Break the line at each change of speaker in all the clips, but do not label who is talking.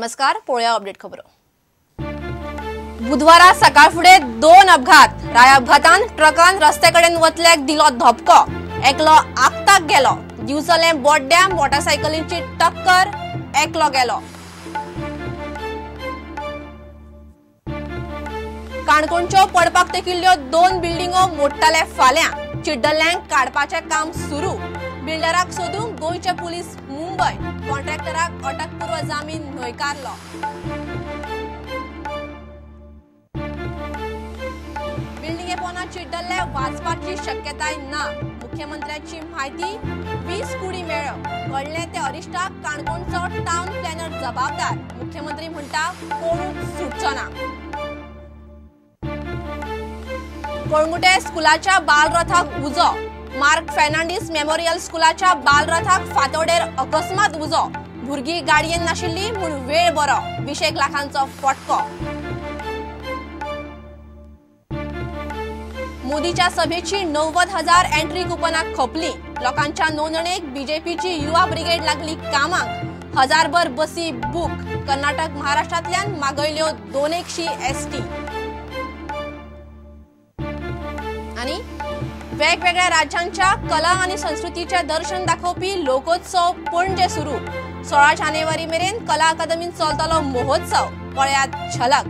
नमस्कार, पळोवया अपडेट खबरो। बुधवारा सकाळ फुडें 2 अपघात। राय अपघातान ट्रकान रस्त्या कडेन वतल्याक दिलो धपको, एकलो आगताक गेलो। दिवचले बोड्ड्या मोटारसायकलींची टक्कर, एकलो गेलो। काणकोणच्यो पडपाक तेकिल्ल्यो 2 बिल्डिंगो मोडटले फाल्यां, चिड्डल्ल्यांक काडपाचें काम सुरू। बिल्डराक सोदूंक गोंयचे पुलीस मुंबय, कॉन्ट्रॅक्टराक अटकपूर्व जामीन न्हयकारलो। बिल्डिंगे पोना चिड्डल्ले वाचपाची शक्यताय ना, मुख्यमंत्र्याची म्हायती। 20 कुडी मेळ्ळ्यो, घडलें ते अरिश्टाक काणकोणचो टावन प्लॅनर जबाबदार। मुख्यमंत्री म्हणटा कोणूच सुटचो ना। कळंगुटे स्कुलाच्या बालरथाक उजो, मार्क फेर्नांडीस मेमोरियल स्कुलाच्या बालरथाक फातोडेर अकस्मात उजो। भुरगीं गाडयेन नाशिल्ली म्हूण वेळ बरो, 20 लाखांचो फटको। मोदीच्या सभेची 90,000 एंट्री कुपनां खपली, लोकांच्या नोंदणेक बीजेपीची युवा ब्रिगेड लागली कामाक। 1000भर बसी बूक, कर्नाटक महाराष्ट्रांतल्यान मागयल्यो 200 एसटी। आनी वेगवेगळ्या राज्यांच्या कला आनी संस्कृतीचें दर्शन दाखोवपी लोकोत्सव पणजे सुरू। 16 जानेवारी मेरेन कला अकादमींत चलतलो महोत्सव, पळयात झलक।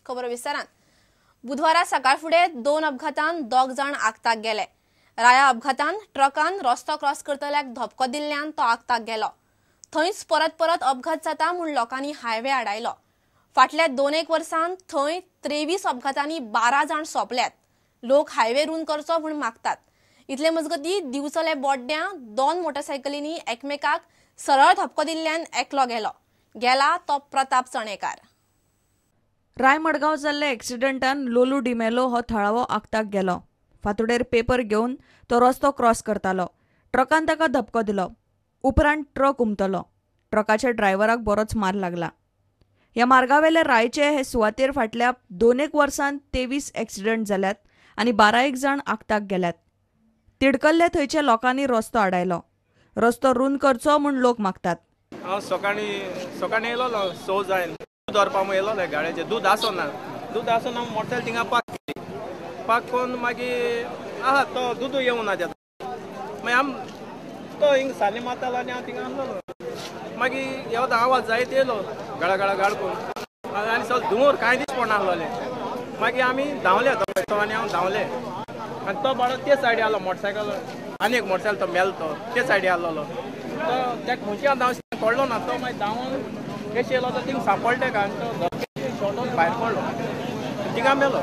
खबर विस्तारान। बुधवारा सकाळ फुडें 2 अपघातान 2 जाण आगताक गेले। राया अपघातान ट्रकान रस्तो क्रॉस करतल्याक धपको दिल्ल्यान तो आगताक गेलो। थंयच परत परत अपघात जाता म्हूण लोकांनी हायवे आडायलो। फाटल्या 2-1 वर्सांत थंय 23 अपघातांनी 12 जाण सोंपल्यात। लोक हायवे रूंद करचो म्हूण मागतात। इतले मजगती दिवचले बोड्ड्यां 2 मोटरसायकलींनी एकमेकाक सरळ धपको दिल्ल्यान एकलो गेलो। गेला तो प्रताप चणेकार।
राय मडगांव जाल्ल्या एक्सिडंटान लोलू डिमेलो हो थळावो आगताक गेलो। फातोडेर पेपर घेवन तो रस्तो क्रॉस करतालो, ट्रकान ताका धपको दिलो। उपरांत ट्रक उमतलो, ट्रकाच्या ड्रायव्हराक बरोच मार लागला। ह्या मार्गावेल्या रायचे हे सुवातेर फाटल्या 2-1 वर्सांत 23 एक्सिडंट जाल्यात आनी 12 जाण आगताक गेल्यात। तिडकल्ले थंयच्या लोकांनी रस्तो आडायलो। रस्तो रूंद करचो म्हूण लोक मागतात।
हांव सकाळीं येयलो 6 जायन दूद व्हरपाक येयलो गाडयेचें, दूद आसना, दूद आसना मोटरसायकल थिंगा पार्क केली, पार्क करून मागीर आहा तो दूद येवना तें, मागीर आम तो हिंग साली मारतालो आनी हांव थिंगा आसलो। मागीर येवता आवाज जायत येयलो गळा गळा गाड करून आनी सगळो धुंवर कांय दीस पडना आसलोलें। मागीर आमी धांवले, तो आनी हांव धांवले आनी तो बाळो ते सायडी आसलो मोटरसायकल, आनी एक मोटरसायकल तो मेलो, तो ते सायडी आसलो। तो तेका खंयची हांव धांव पडलो ना, तो मागीर धांवन कशें येयलो तो थिंग सांपडले तेका आनी तो धपके शॉटून भायर पडलो, थिंगा मेलो।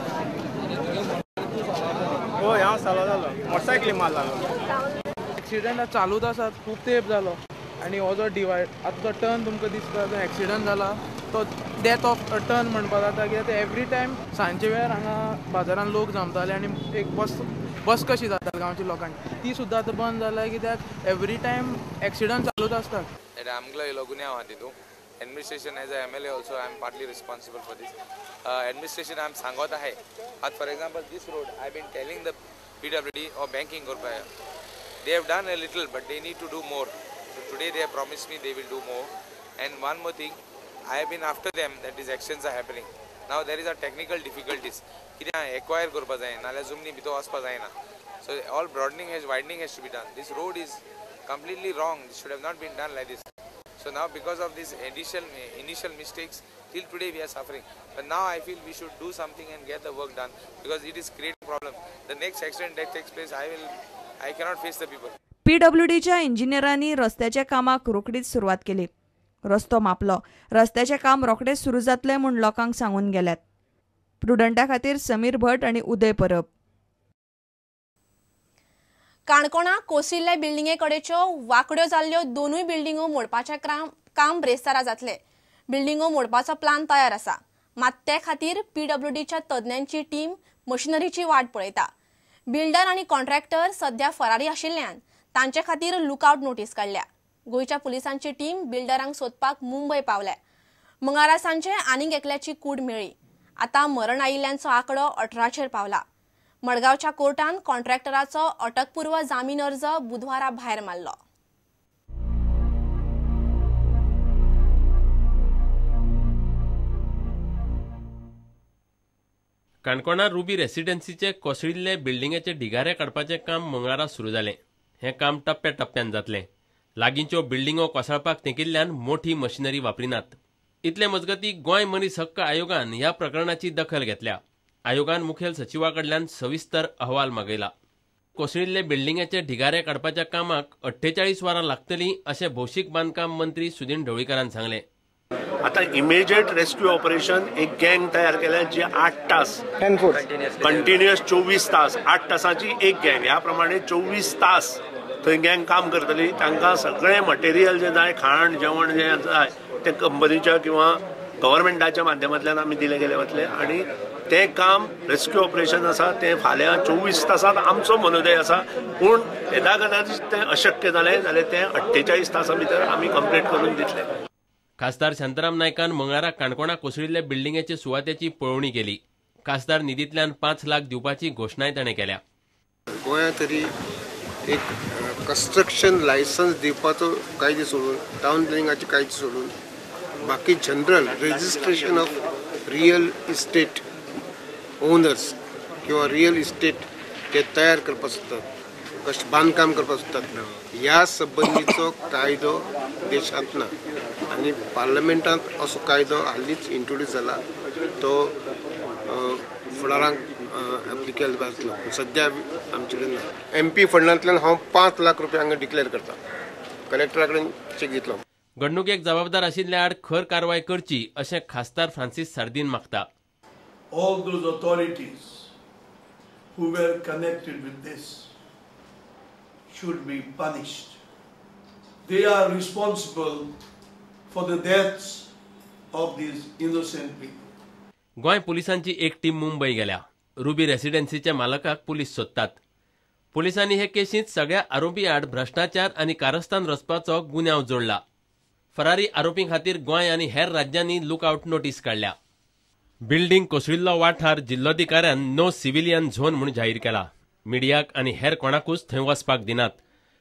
हय, हांव सालो जालो, मोटरसायकली मार लागलो।
एक्सिडंट चालूच आसात, खूब तेंप जालो आनी हो जो डिवायड आतां जो टर्न तुमकां दिसता जो एक्सिडंट जाला तो डेथ ऑफ अ टर्न म्हणपाक जाता, कित्याक ते एवरी टायम सांजचे वेळार हांगा बाजारान लोक जमताले आनी एक बस बस कशी जाता गांवच्या लोकांची ती सुद्दां आतां बंद जाल्या, कित्याक एवरी टायम एक्सिडंट चालूच आसतात।
आमगेलो येयलो गुन्यांव आहा तितून Administration as a MLA also I am partly responsible for this. Administration I am सांगत आहे आतां for example this road I been telling the PWD or banking करपाक, they have done a little but they need to do more. So today they have promised me they will do more. And one more thing, I have been after them that these actions are happening. Now there is a technical difficulties. कित्याक acquire करपा जाय नाल्यार जमनी भितर वचपा जायना. So all broadening has, widening has to be done. This road is completely wrong. This should have not been done like this. So now because of these initial mistakes, till today we are suffering. But now I feel we should do something and get the work done because it is creating problem. The next accident that takes place, I cannot face the people.
PWDच्या इंजिनियरांनी रस्त्याच्या कामाक रोखडीच सुरवात केली. रस्तो मापलो, रस्त्याचें काम रोखडेच सुरू जातलें म्हूण लोकांक सांगून गेल्यात. प्रुडंटा खातीर समीर भट आनी उदय परब.
काणकोणा कोसळिल्ले बिल्डिंगे कडेच्यो वाकड्यो जाल्ल्यो 2 बिल्डिंगो मोडपाचें काम ब्रेस्तारा जातलें. बिल्डिंगो मोडपाचो प्लान तयार आसा, मात ते खातीर पीडब्ल्यूडीच्या तज्ञांची टीम मशिनरीची वाट पळयता. बिल्डर आनी कॉन्ट्रॅक्टर सध्या फरारी आशिल्ल्यान तांचे खातीर लुकआउट नोटीस काडल्या. गोंयच्या पुलिसांची टीम बिल्डरांक सोदपाक मुंबय पावल्या. मंगळारा सांजे आनीक एकल्याची कूड मेळ्ळी. आतां मरण आयिल्ल्यांचो आंकडो 18चेर पावला. मडगांवच्या कोर्टान कॉन्ट्रॅक्टराचो अटकपूर्व जामीन अर्ज बुधवारा भायर मारलो.
काणकोणा रुबी रेसिडेन्सीचे कोसळिल्ले बिल्डिंगेचे ढिगारे काडपाचें काम मंगळारा सुरू जालें. हें काम टप्प्या टप्प्यान जातलें. लागींच्यो बिल्डिंगो कोसळपाक तेंकिल्ल्यान मोठी मशिनरी वापरिनात. इतले मजगती गोंय मनीस हक्क आयोगान ह्या प्रकरणाची दखल घेतल्या. आयोगान मुखेल सचिवा कडल्यान सविस्तर अहवाल मागयला. कोसळिल्ले बिल्डिंगेचे ढिगारे काडपाच्या कामाक 48 वरां लागतलीं अशें भौशीक बांदकाम मंत्री सुदिन ढवळीकारान सांगलें.
आता इमिजिएट रेस्क्यू ऑपरेशन एक गँग तयार केल्या जी 8 तास कंटिन्युअस 24 तास 8 तासांची एक गँग, ह्या प्रमाणे 24 तास थंय गँग काम करतली. तांकां सगळें मटेरियल जें जाय, खाण जेवण जें जाय तें कंपनीच्या किंवा गव्हर्मेंटाच्या माध्यमांतल्यान आमी दिलें गेलें वतलें. आनी तें काम रेस्क्यू ऑपरेशन आसा तें फाल्यां 24 तासांत आमचो मनोदय आसा, पूण येदा कदाचित तें अशक्य जालें जाल्यार तें 48 तासां भितर आमी कंप्लीट करून दितले.
खासदार शांताराम नायकान मंगळारा काणकोणा कोसळिल्ले बिल्डिंगेचे सुवातेची पळोवणी केली. खासदार निधींतल्यान 5 लाख दिवपाची घोशणाय ताणें केल्या.
गोंयांत तरी एक कन्स्ट्रक्शन लायसन्स दिवपाचो कायदो सोडून, टावन प्लॅनिंगाचे कायदे सोडून बाकी general registration of real estate owners किंवा रियल इस्टेट ते तयार करपाक सोदतात, कशें बांदकाम करपाक सोदतात, ह्या संबंदीचो कायदो देशांत ना. आनी पार्लमेंटांत असो कायदो हालींच इंट्रोड्यूस जाला, तो फुडाराक एप्लिकेबल जातलो, सद्या आमचे कडेन ना. एम पी फंडांतल्यान हांव 5 लाख रुपया हांगा डिक्लेअर करता, कलेक्टरा कडेन चॅक दितलो.
घडणुकेक जबाबदार आशिल्ल्या आड खर कारवाय करची अशें खासदार फ्रांसीस सार्दीन मागता.
All those authorities who were connected with this should be punished. They are responsible for the deaths of these innocent people.
Goa पुलिसांची एक टीम मुंबय गेल्या. रुबी रेसिडेन्सीच्या मालकाक पुलीस सोदतात. पुलिसांनी हे केशींत सगळ्या आरोपी आड भ्रश्टाचार आनी कारस्थान रचपाचो गुन्यांव जोडला. फरारी आरोपी खातीर गोंय आनी हेर राज्यांनी लुकआउट नोटीस काडल्या. बिल्डिंग कोसळिल्लो वाठार जिल्लोधिकाऱ्यान नो सिव्हिलियन झोन म्हूण जाहीर केला. मिडियाक आनी हेर कोणाकूच थंय वचपाक दिनात.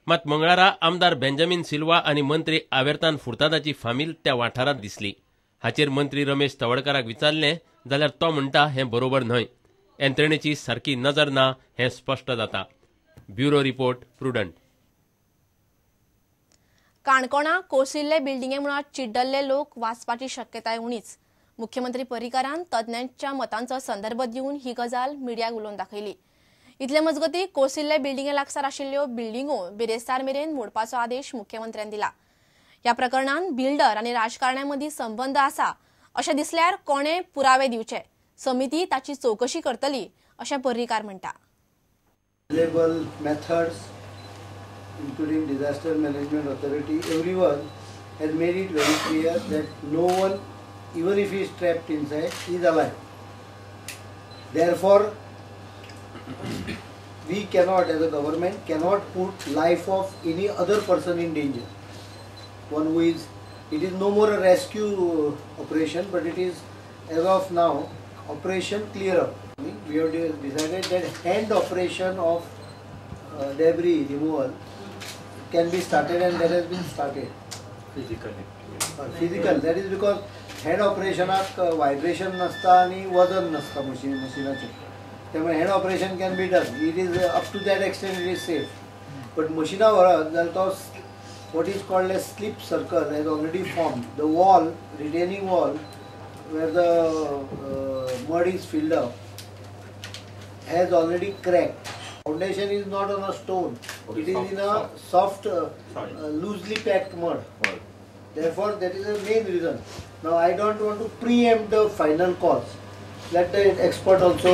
मात मंगळारा आमदार बेंजामीन सिल्वा आनी मंत्री आवेर्तान फुर्तादाची फामील त्या वाठारांत दिसली. हाचेर मंत्री रमेश तवडकाराक विचारलें जाल्यार तो म्हणटा हें बरोबर न्हय, यंत्रणेची सारकी नजर ना हें स्पश्ट जाता. Bureau report, Prudent.
काणकोणा कोसळिल्ले बिल्डिंगे मुळांत चिड्डल्ले लोक वाचपाची शक्यताय उणीच. मुख्यमंत्री पर्रीकारान तज्ञांच्या मतांचो संदर्भ दिवन ही गजाल मिडियाक उलोवन दाखयली. इतले मजगती कोसळिल्ले बिल्डिंगे लागसार आशिल्ल्यो बिल्डिंगो बिरेस्तार मेरेन मोडपाचो आदेश मुख्यमंत्र्यान दिला. ह्या प्रकरणान बिल्डर आनी राजकारण्यां मदीं संबंद आसा अशें दिसल्यार कोणे पुरावे दिवचे, समिती ताची चवकशी करतली अशें पर्रीकार म्हणटा.
Available methods including disaster management authority, everyone has made it very clear that no one, even if he is trapped inside, is alive. Therefore, we cannot, as a government, cannot put life of any other person in danger. One who is, it is no more a rescue operation, but it is, as of now, operation clear up. We have decided that hand operation of debris removal can be started, and that has been started.
Physically.
Physical, that is because hand ऑपरेशनाक vibration नासता आनी वजन नासता मशिनाचें, त्यामुळे hand operation can be done. It is up to that extent it is safe. But मशिनां व्हरत जाल्यार तो what is called a slip circle has already formed. The wall, retaining wall where the mud is filled up has already cracked. Foundation is not on a stone, it is in a soft, loosely packed mud. Therefore, that is the main reason. Now, I don't want to preempt the final cause. Let the expert also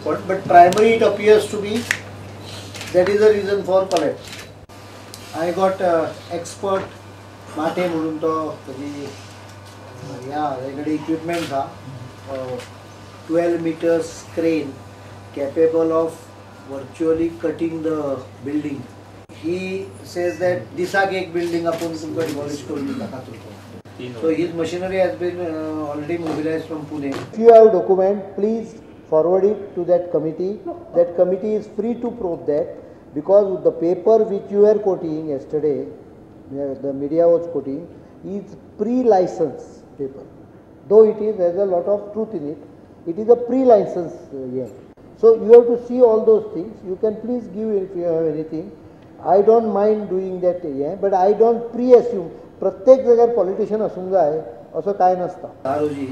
point, but primary it appears to be that is the reason for collapse. I got expert Mathe म्हणून तो ताजी ह्या ताजे equipment आहा, 12 meters crane capable of virtually cutting the building. He says that दिसाक एक building आपूण तुमकां डिमॉलिश करून दिता कातून. So his machinery has been already mobilized from Pune. If you have document, please forward it to that committee. That committee is free to probe that, because the paper which you are quoting yesterday, the media was quoting, is pre-license paper. Though it is, has a lot of truth in it, it is a pre-license year. So you have to see all those things. You can please give if you have anything. I don't mind doing that, yeah, but I don't pre-assume. प्रत्येक जाग्यार politician आसूंक जाय असो कांय नासता.
रोजी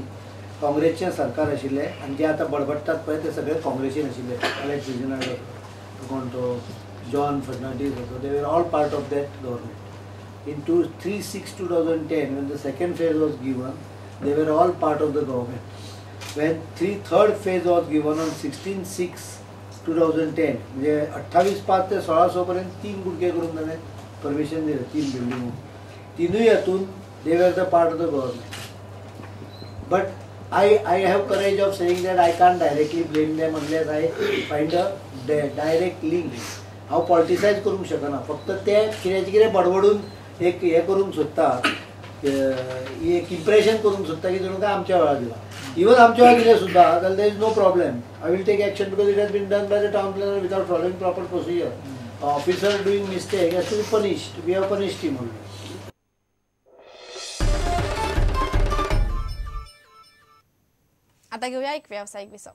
काँग्रेसचें सरकार आशिल्लें आनी जे आतां बडबडटात पळय ते सगळे काँग्रेसीन आशिल्ले. अलेक्स रिजिनाल्ड कोण तो, जॉन फर्नांडीस होतो, they were all part of that government. In 3/6/2010 when the second phase was given, they were all part of the government. When third phase was given on 16/6/2010, म्हणजे 28/5 ते 16 पर्यंत 3 गुडघे करून ताणें परमिशन दिलें, 3 बिल्डिंगो. तिनूय हातून they were the part of the government. But I have courage of saying that I can't directly blame them unless I find a direct link. हांव पॉलिटिसायज करूंक शकना, फक्त ते कित्याचें कितें बडबडून एक हें करूंक सोदता, एक इम्प्रेशन करूंक सोदता की जणू काय आमच्या वेळार दिला. इवन आमच्या वेळार दिलें सुद्दां जाल्यार there is no problem. I will take action because it has been done by the town planner without following proper procedure. Officer doing mistake has to be punished. We have punished him only.
आता घेऊया एक व्यावसायिक विसव.